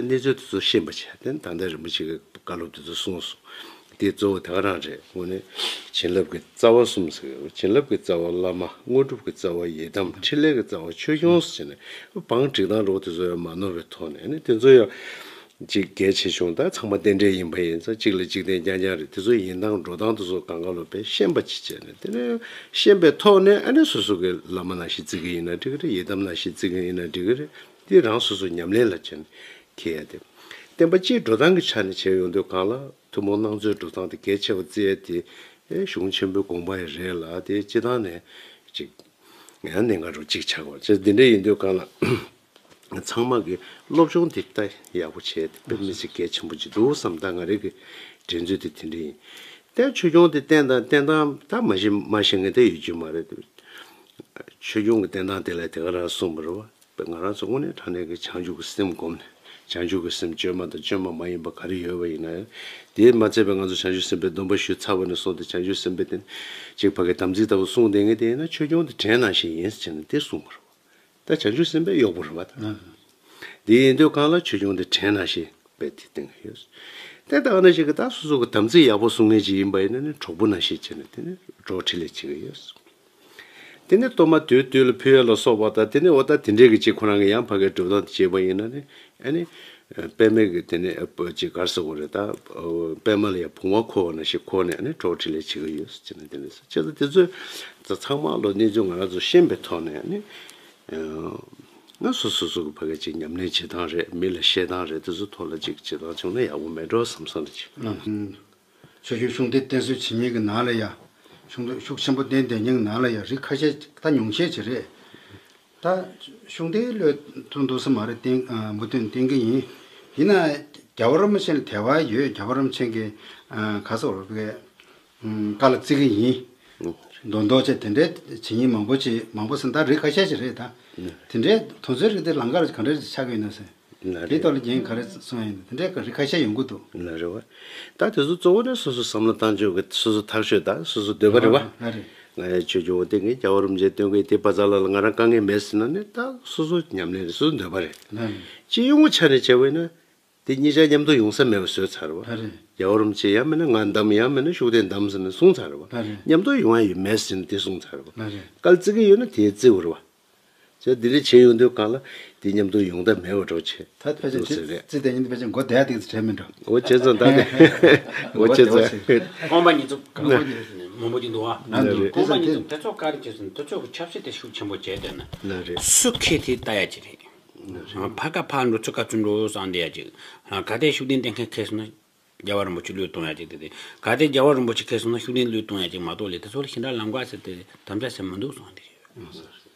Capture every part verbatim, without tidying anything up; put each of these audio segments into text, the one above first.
གནས་ཚུལ་དེ་ཚོ་ཤེས་པ་བྱས། དེ་ནི་ད་ལྟ་རིན་པོ་ཆེ་གི་བཀའ་སློབ་དེ་ཚོ་གསུངས་སོང་། དེ་གཙོ་བོ་དེ་ག་རང་རེད། དངོས་གནས་བྱིན་རླབས་ཀྱི་རྩ་བ་གསུམ་ཟེར་བ། བྱིན་རླབས་ཀྱི་རྩ་བ་བླ་མ། དངོས་གྲུབ་ཀྱི་རྩ་བ་ཡི་དམ། འཕྲིན་ལས་ཀྱི་རྩ་བ་ཆོས་སྐྱོང་ཟེར་ནས་བང་སྒྲིག་སྟངས་འདྲ་བོ་དེ་ཚོ་ཡང་མ་ནོར་བའི་ཐོག་ནས། ཨ་ནི་དེ་ཚོ་ཡང་ཅིག་གལ་ཆེ་ཆུང་། ད་ཚང་མ་རྟེན་འབྲེལ་ཡིན་པ་ཡིན་ཙང་གཅིག་ལ་གཅིག་བརྟེན་རྐྱང་རྐྱང་རེད། དེ་ཚོ་ཡིན་སྟངས་འགྲོ་སྟངས་དེ་ཚོ་གང་ག་ལོ་དཔེ་ཤེས་པ་ཅིག་བྱས་ནས། དེ་ནས་ཤེས་པའི་ཐོག་ནས་ཨ་ནི་སོ་སོ་གི་བླ་མ་ནང་བཞིན་བརྩི་གི་ཡིན་ན་འགྲིག་གི་རེད། ཡི་དམ་ནང་བཞིན་བརྩི་གི་ཡིན་ན་འགྲིག་གི་རེད། དེ་རང་སོ་སོ་ཉམས་ལེན་ལ་བྱས་ནས་འཁྱེར་ཡ་དེ། བསྟན་པ་སྤྱིའི་འགྲོ་སྟངས་ཀྱི་ཆ་ནས་བྱས་ཡོང་དུས་སྒང་ལ་ཐུན་མོང་སྣང་ཚུལ་འགྲོ་སྟངས་དེ་གལ་ཆེ་བ་བརྩི་ཡ་དེ། ཨེ་གཞུང་ཆེན་པོའི་དགོངས་པ་ཡང་རེད་ལ། དེ་སྤྱི་བཏང་ནས་ཅིག་ཡང་གནད་འགག་རུ་གཅིག་ཆགས་པ་བྱས། འདི་འདྲ་ཡིན་དུས་སྒང་ལ་ཚང་མ་གི་སློབ་སྦྱོང་དེ་ལྟ་ཡག་པོ་བྱས་ཏེ་དཔེ་མི་སྲིད་གལ་ཆེན་པོ་ཅིག་འདུག་བསམ། ད་ང་རེ་གི་དྲན་ཚུལ་དེ་དེ་འདྲ་ཡིན། དེ་ཆོས་སྐྱོང་དེ་བསྟེན་སྟངས་བསྟེན་སྟངས་ད་མ་ཤེས་མ་ཤེས་མཁན་དེ་ཡོད་རྒྱུ་མ་རེད། ཆོས་སྐྱོང་གི་བསྟེན་སྟངས་དེ་ལ་དེ་ག་རང་གསུངས་པ་རེད་བ། ང་རང་ཚོ་དངོས་གནས་དྲང་གནས་ཀྱི་བྱང་ཆུབ་ཀྱི་སེམས་བསྒོམས་ནས། བྱང་ཆུབ་ཀྱི་སེམས་བཅོས་མ་དང་བཅོས་མ་མ་ཡིན་པ་ག་རེ་ཡོད་པ་ཡིན་ན། དེས་མ་ཚད་པའི་ང་ཚོ་བྱང་ཆུབ་སེམས་དཔའི་སྡོམ་པ་ཞུས་ཚར་བ་ནས་བཟུང་སྟེ། བྱང་ཆུབ་སེམས་དཔའི་དེ་ཅིག་ཕ་གི་དམ་ཚིག་ལྟ་བུ་བསྲུངས་བསྡད་མཁན་དེ་ཡིན་ན་ཆོས་སྐྱོང་དེ་བྲན་ནང་བཞིན་ཡིན་ཟེར་ནས་དེ་གསུངས་པ་རེད། ད་བྱང་ཆུབ་སེམས་དཔའི་གཡོག་པོ་རེད་བ་ད། དེ་ཡིན་དུས་སྒང་ལ་ཆོས་སྐྱོང་དེ་བྲན་ནང་བཞིན་དཔེ་དེ་བསྟེན་གྱི་ཡོད། དེ་ལྟ་བ་ནང་བཞིན་གྱི་ད་སོ་སོ་གི་དམ་ཚིག་ཡག་པོ་བསྲུང་མཁན་ཅིག་ཡིན་པ་ཡིན་ན་ནི་གྲོགས་པོ་ནང་བཞིན་བྱས་ནས་དེ་ནི་གྲོགས་འཕྲིན་ལས་བྱེད་ཀྱི་ཡོད། དེ་ནས་གཏོར་མ་དུས་དུས་ལ་ཕུལ་ཡ་ལ་སོགས་པ་དང་། དེ་ནས་འོ་ད་དེ་འདྲའི་གི་ཅིག་ཁོ་རང་གི་ཡང་ཕ་གིའི་སྒྲུབ་སྟངས་དེ་བྱས་པ་ཡིན་ན་ནི། ཨ་ནི་པདྨའི་གི་དེ་ནས་ཅིག་ག་རེ་ཟེར་དགོས་རེད། ད་པདྨ་ལ་ཡང་བུང་བ་འཁོར་བ་ནང་བཞིན་འཁོར་ནས། ཨ་ནི་གྲོགས་འཕྲིན་ལས་བྱེད་ཀྱི་ཡོད་ཟེར་ནས། དེ་ནས་བྱས་ཙང་དེ་ཚོ་ད་ཚང་མ་ལོ་གནས་ཚུལ་ང་རང་ཚོ་ཤེས་པའི་ཐོག་ནས། ཨ་ནི་ང་སོ་སོ་སོ་གི་ཕ་གི་ཅིག་ཉམས་ལེན་བྱེད་སྟངས་རེད། མི་ལ་བཤད་སྟངས་རེད། དེ་ཚོ་ཐོག་ལ་ཅིག་བྱེད་སྟངས་བྱུང་ན་ཡག་པོ་མེད་འགྲོ་བསམ་བསམ་ལ་ཅིག་ཆོས་སྐྱོང་ཤུགས་ལྡན་བསྟེན་གསོལ་བྱེད་མཁན་གྱི་ནང་ལ་ཡ། ཤུགས་ལྡན་ཤུགས་ཆེན་པོ་བསྟེན་བསྡད་མཁན་གྱི་ནང་ལ་ཡ་རིགས་ཁ་ཤས་ད་ཉུང་ཤས་ཅིག་རེད། ད་ཤུགས་ལྡན་བློས་ཐོན་འདུག་ས་མ་རེད། བསྟེན་ཨ་མུ་མཐུད་བསྟེན་གྱི་ཡིན། ཡིན་ན་རྒྱལ་བ་རིན་པོ་ཆེ་ལ་དད་པ་ཡོད། རྒྱལ་བ་རིན་པོ་ཆེ་གི་ཨ་ག་ཟེར་བ་རེད། བཀའ་ལ་བརྩི་གི་ཡིན། མདོག་མདོག་བྱས་དེ་འདྲའི་བྱེད་མཁན་མང་པོ་ཅིག་མང་པོ་ཟེར་ན་ད་རིགས་ཁ་ཤས་ཤིག་རེད་ད། དེ་འདྲའི་དོན་ཚན་རིགས་དེ་ལམ་ཁ་ལ་ག་འདྲ་ཆགས་ཀྱི་ཡོད་ན་ཟེར། ལ་དེ་རེད། ཐོག་ལ་རྒན་ག་རེ་གསུང་ཡ་ཡིན་ན་དེ་འདྲའི་རིགས་ཁ་ཤས་ཡོང་གི་འདུག་ལ་རེད་བ། ད་དེ་ཚོ་གཙོ་བོ་ནི་སོ་སོ་བསམ་བློ་བཏང་ཕྱོགས་ཀྱི་སོ་སོ་ཐག་ཆོད་དང་སོ་སོ་འདོད་པ་རེད་བ། ལ་རེད། ང་ཡ་ཆོས་སྐྱོང་བསྟེན་གྱི་རྒྱལ་བ་རིན་པོ་ཆེ་བསྟེན་གྱི་དེ་བ་ཙ་ལ་ལ་ང་རང་དཀའ་ངལ་མེད་ཟེར་ན་ནི་ད་སོ་སོ་ཉམས་ལེན་རེད། སོ་སོ་འདོད་པ་རེད། ལ་རེད། སྤྱི་ཡོངས་ཆ་ནས་བྱས་པ་ཡིན་ན། དེ་གཉིས་ཆ་མཉམ་དུ་ཡོང་ས་མེད་པ་བཟོས་ཚར་བ། ལ་རེད། རྒྱལ་བ་རིན་པོ་ཆེ་ཡང་མིན་ན་ང་བདམས། ཡང་མིན་ན་ཤུགས་ལྡན་བདམས་ཟེར་ནས་གསུངས་ཚར་བ། ལ་རེད། མཉམ་དུ་ཡོང་ཡ་ཡོད་མེད་ཟེར་ནས་དེ་གསུངས་ཚར་བ། ལ་རེད། བཀའ་བརྩི་གི་ཡོད་ན་དེ་བརྩི་དགོས་རེད་བ། བྱས་འདི་འདྲ་བྱས་ཡོང་དུས་སྒང་ལ་དེ་མཉམ་དུ་ཡོང་ཐབས་མེད་པ་འདྲ་བྱས། ད་ཕལ་ཆེར་འདུག་ཟེར་རེད། བརྩི་བསྡད་མཁན་དེ་ཕལ་ཆེར་མགོ་བསྡད་ཡ་དེ་ཚོ་བྲལ་མིན་འགྲོ། འོ་བྱས་ཙང་ད་དེ། འོ་བྱས་ཙང་། ཁོང་པ་ཉིད་ཚོ་གང་ག་མང་པོ་ཅིག་འདུག་ཨ། ལ་རེད། ཁོང་པ་ཉིད་ཚོ་དེ་ཚོ་ག་རེ་བྱས་ཟེར་ན་དེ་ཚོ་གི་ཆབ་སྲིད་དེ་ཤུགས་ཆེན་པོ་བྱས་བསྡད་ན། ལ་རེད། སུ་ཁེ་དེ་ལྟ་ཡ་ཅིག་རེད། ཕ་ག་ཕ་འགྲོ་ཚུགས་ག་ཚུགས་འགྲོ་བསམ་བསྡད་ཡ་ཅིག་ག་དེ་ཤུགས་ལྡན་བསྟེན་མཁན་ཁེལ་སོང་ན་རྒྱལ་བ་རིན་པོ་ཆེ་བློས་གཏོང་ཡ་ཅིག་དེ་དེ། ག་དེ་རྒྱལ་བ་རིན་པོ་ཆེ་ཁེལ་སོང་ན་ཤུགས་ལྡན་བློས་གཏོང་ཡ་ཅིག་མ་གཏོགས་ལས་དེ་ཚོ་ལ་ཞེ་དྲག་ལམ་ཁ་ཟེར་དེ་དམ་བཅའ་ཟེར་མི་འདུག་གསུངས་དེ་རེད་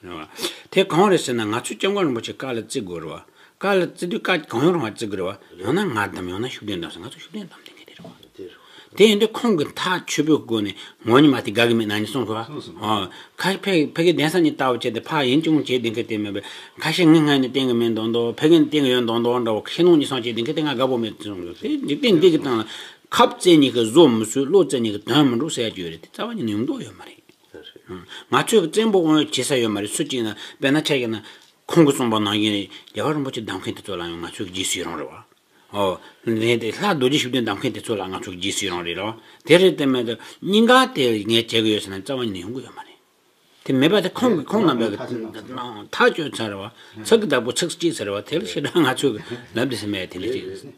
བ། དེ་གང་རེད་ཟེར་ན་ང་ཚོ་སྐྱབས་མགོན་རིན་པོ་ཆེ་བཀའ་ལ་བརྩི་དགོས་རེད་བ། བཀའ་ལ་བརྩི་དུས་བཀའ་གང་ཡོང་རུང་བ་བརྩི་དགོས་རེད་བ། ཡང་ན་ང་བདམས་ཡང་ན་ཤུགས་ལྡན་བདམས་ཟེར་ང་ཚོ་ཤུགས་ལྡན་བདམས་བསྡད་མཁན་དེ་རེད་བ། དེ་ཡིན་དུས་ཁོང་གི་མཐའ་ཆོས་པའི་སྒོ་ནས་ངོ་ཉི་མ་དེ་དགའ་གི་མེད་ན་ནི་གསུངས་ཁོ། གསུངས་སོང་། ཨ། ཁ་ཕ་ཕ་གི་གདན་ས་ནས་ལྟ་བ་བྱས་ཏེ་ཕ་ཡིན་ཅུང་བྱས་བསྡད་མཁན་དེ་མེད་པས། ཁ་ཤས་ངས་སྔ་ནས་བསྟེན་གི་མེད་མདོག་མདོག་ཕ་གི་ནས་བསྟེན་གི་ཡོད་མདོག་མདོག་འདྲ་བོ། ཁ་ཤས་སྣང་བ་ཉིད་སང་བྱས་བསྟེན་མཁན་དེ་ང་དགའ་པོ་མེད་གསུངས་སོང་། དེ་འཇིག་རྟེན་འདི་གི་སྟེང་ལ་ཁབ་བཙལ་ནས་གི་བཟོ་མི་སྲིད། བློ་བཙལ་ནས་གི་དོན་མི་འགྲུབ་ཟེར་ཡ་ཅིག་ཡོད་རེད། དེ་རྩ་བ་ཉིད་ནས་ཡོང་མདོག་ཡོད་མ་རེད། ང་ཚོས་གི་བཙན་པོ་དབང་ཡོད་བྱེད་ས་ཡོད་མ་རེད། སུ་གཅིག་ན་དཔེར་ན་ཆ་བཞག་ན་ཁོང་གིས་གསུངས་པ་ནང་བཞིན་རྒྱལ་བ་རིན་པོ་ཆེ་བདམས་མཁན་དེ་ཚོ་ལ་ཡང་ང་ཚོས་གི་རྗེས་སུ་ཡི་རང་རེད་བ། ཨོ། ལན་དེ་ལྷ་རྡོ་རྗེ་ཤུགས་ལྡན་བདམས་མཁན་དེ་ཚོ་ལ་ང་ཚོ་རྗེས་སུ་ཡི་རང་རེད་རོ། དེ་རེད་དེ་མེད་དེ་སྙིང་ག་དེ་ངས་བྱེད་གི་ཡོད་ཟེར་ན་རྩ་བ་ཉིད་ནས་ཡོང་གི་ཡོད་མ་རེད། དེ་མེད་པ་དེ་ཁོང་གི་ཁོང་རྣམ་པས་ཐག་གཅོད་ཚར་བ། ཚིག་གི་བདག་པོ་ཚིག་གཅིག་ཚར་བ་དེ་ལ་ཞེ་དྲག་ང་ཚོ་གི་ལབ་དེ་སེམས་མེད་དེ་འདྲ་ཅིག་རེད།